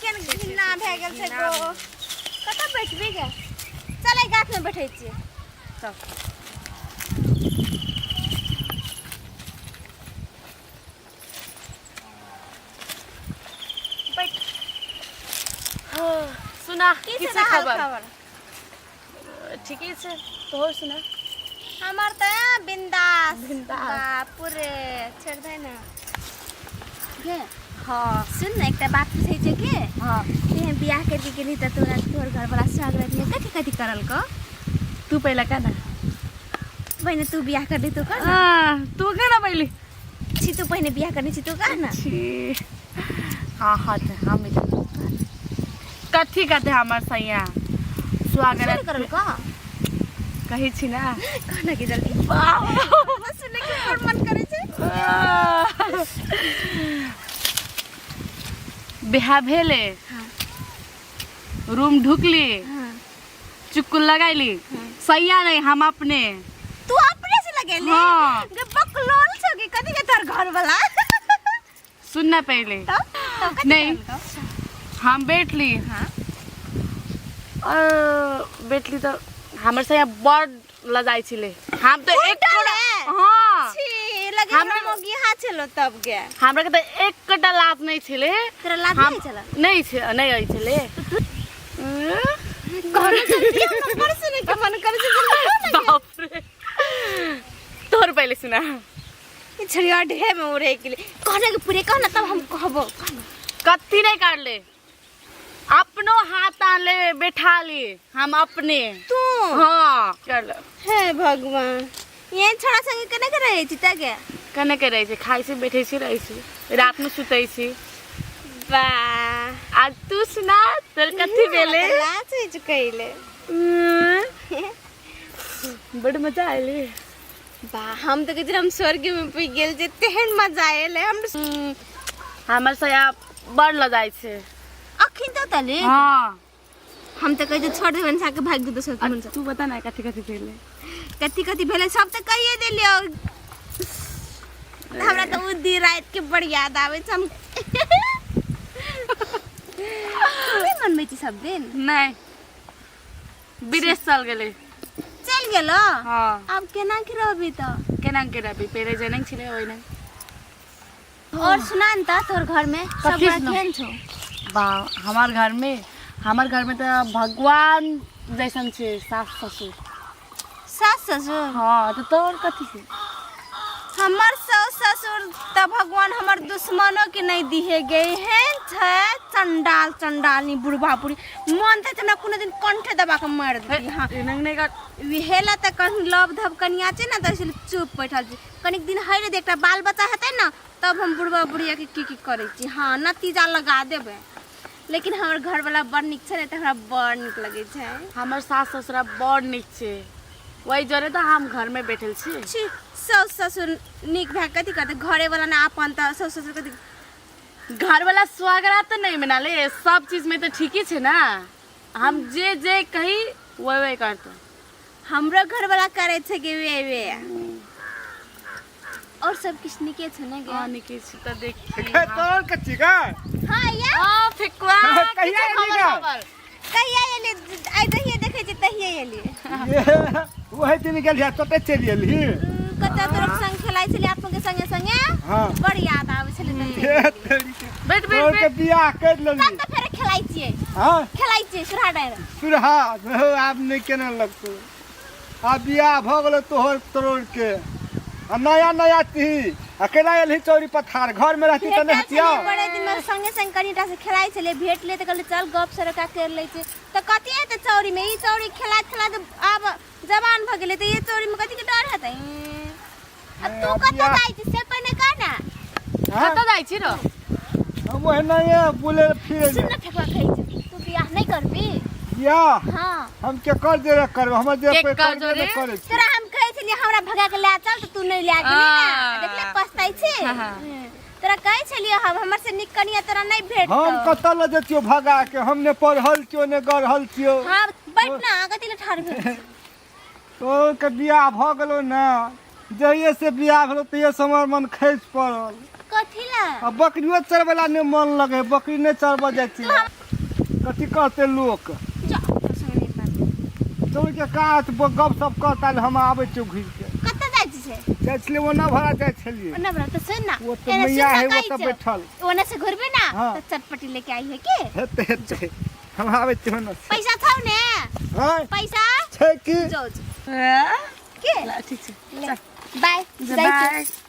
केहन घिना भए गेल छै गो। कतऽ बैठबी गे? चल एहि गाछमे बैठै छियै। चल। बैठ। सुना। की की छै छै हाल खबर? खबर? ठीके छै, तोहर सुना। हमर तऽ बिंदास। बिंदास। बाप रे, छोड़ दे ना गे। हाँ। सुन ने, एकटा बात पूछै छै के। हाँ। तें बियाह करके गेली तऽ तोरा तोहर घरवाला स्वागत में कथी कथी करल को? तू पहले का ना। पहिने तू बियाह कर ली, तू कर ना। हाँ, तू का ना पहले। छी, तू पहिने बियाह करने छी, तू कह ना। छी, हाँ हाँ, तऽ हम कथी कहते हमर सैया स्वागत सुन करल को। कहै छी ना। कह ना कि जल्दी। वाह। हमरा सुने के बड़ मन करे छै। बियाह भेले। हाँ। रूम ढुकली। हाँ। चुक्कू लगैली। सैया नहीं, हम अपने। तू अपने से लगेली? हाँ। गे बकलोल छौ कि कथी के तोहर घर वाला? सुनना पहले। तब तब कथी नहीं। करल को? हम बैठली। हाँ। और बैठली तो हमर सैया बड़ लजाइ छलै। हम तो एक डले? हाँ। छी, लगे हमरा हमरा मोगी हाथ छलो तब गे। हमरा के तऽ एकटा लाज नहीं छलै। तोरा लाज हम नहीं छलो? नहीं छे, नहीं आई छलै। कहना जल्दी, हमरा बड़ सुने के मन करे छै, जल्दी कह ना गे। बाप रे, तोहर पहले सुना। ई छड़िया ढेर में उड़े के लिए कहने के पूरे कहना, तब हम कहबो, कहना। कत्ती नहीं काटले, अपनो हाथ आनले, बैठा ली हम अपने। तू? हाँ, कर ले। हे भगवान, ये छोड़ा संगे केना के रहै छी तगे? कने के रहै छै, खाइ छी, बैठै छी, रहै छी, रात में सुतै छी। वाह। आ तू सुना, तोर कथी भेलै? लाज होइ छै कहिले। बड़ मजा आयले। वाह, हम तऽ कहै छी हम स्वर्ग में पुग गेल छै, तेहन मजा आयल हम। हमर सया बड़ लजाइ छै। अखन तऽ तले। हाँ। हम तऽ कहै छी छोड़ देबनि साके, भागि जेतौ सब मन। तू बता ना, कथी कथी भेलै? कथी कथी भेलै, सब तऽ कहिए देलियौ। हमरा तऽ ओ दिन राति के बड़ याद आबै छै। हम तू नहि मनबै छी सब दिन? नहि, विदेश चल गेलै। चलि गेलो? हाँ। आब केना के रहबी तऽ? केना के रहबी, पहिले जेना छलै ओहिना। और सुना न तऽ, तोहर घर में सब कथी गोरा सुनाउ? केहन छौ? बा, हमार घर में तऽ भगवान जैसन छै सास ससुर। सास ससुर? हाँ, तऽ तोहर कथी छै? हमर सास ससुर तऽ भगवान हमर दुश्मनो के नहीं दिहे गए हैं छै, चंडाल चंडालनी बुढ़बा बुढ़ी। मन तऽ हमरा कोनो दिन कंठे दबा के मारि देती। हाँ। एना नहि कर। हेला तऽ कहीं लव धब कनिया छै ने, तऽ इसलिए चुप बैठल छी। कनिक दिन है रे, एकटा बाल बच्चा हेतै ने, तब हम बुढ़बा बुढ़िया के की की करै छी। हाँ, नतीजा लगा देबै। लेकिन हमर घरवाला बड़ नीक छै ने, तऽ हमरा बड़ नीक लगै छै। हमर सास ससुरा बड़ नीक छै, वही जरे तऽ हम घर में बैठल छी। छी, सास ससुर नीक भए कथी करतै? घरे वाला ने अपन, तऽ सास ससुर कथी? घर वाला स्वागत तऽ नहीं मनाले, सब चीज में तऽ ठीके छै ना। हम जे जे कही वही वही करते। हमरो घरवाला करै छै कि वे वे। और सब किछु नीके छै ने गे? हाँ, नीके छै। तऽ देखी। तोर कच्ची का। हाँ या। आ फेकुआ। कहिया एली गे? खबर? कहिया एली? आइ जहिये देखै छी तहिये एली। ये, वही दिन गेल तोते चलि एलही। कतऽ तोरा संग खेलाइ छलियै अपन के संगे संगे। हाँ। बड़ याद आबै छलै तहिये। हे तेरी के। बैठ बैठ। तोर के बैठ। बियाह कर लेली। तब तऽ फेर खेलाइ छियै। हाँ। खेलाइ छियै सुरहा डारि। सुरहा आब नहि केना लगतौ, आब बियाह भऽ गेलो तोहर तोड़ के आ नया नया थी, अकेला एलही चौरी पथार, घर में रहती तऽ नहीं भेटल छलियै हतिया। बड़े दिन में, संगे संग कनिटा से खेलाइ छलियै, भेटलै तऽ कहलियै चल गप सरका कर लै छै। तऽ कथी हेतै चौरी में? ई चौरी खेलाइत खेलाइत आब जवान भऽ गेलै, तऽ ई चौरी में कथी के डर हेतै? आ तू आब कतऽ बियाह जाइ छी से पहिने कह ने। हाँ? कतऽ जाइ छी रो? हम ओहिनाये बुले फिरे। सुन ने फेकुआ, कहै छी तू बियाह नहि करबी? बियाह? हाँ। हम के कर दे करबै, हमर जे के कोइ कर करबे जोरे? नहि करै छै। तोरा हम कहै छलियै हमरा भगा के लए चल, तऽ तू नहि लए गेली ने। आ। देखले, पछताइ छी। हाँ, हाँ। तोरा कहै छलियै हम, हमर से नीक कनिया तोरा नहि भेटतौ। हम कतऽ लऽ जैतियौ भगा के? हम ने पढ़ल छियौ ने गढ़ल छियौ। हाँ, बैठ ना, कथी लए ठाढ़ भेल छी? तोर के बियाह भऽ गेलौ ने, जहिये से बियाह भेलौ तहिये से हमर मन खसि पड़ल। कथी लए? आ बकरियो चरबै ला नहि मन लगै, बकरी नहि चरबऽ जाइ छियै। कथी कहते लोक? जा, तोरा संगे नहि बात। तोर के कात गप सप करता, हम आबै छियौ घुरि के। कतऽ जाइ छी से? जाइ छलियै ओना भरा जाइ छलियै। ओना बड़ा तऽ सुन ना। ओ तऽ एने मैया सुन ना है, ओ कहै तऽ छौ। बैठल। ओने से घुरबे ना हाँ। तऽ चटपटी लेके आई है के? हेतै हेतै, हम आबै छियौ ओना से। पैसा छौ ने? हँ। पैसा? छै की? जो जो। के के? ठीक छै। ले। बाय। बाय। जाइ छी।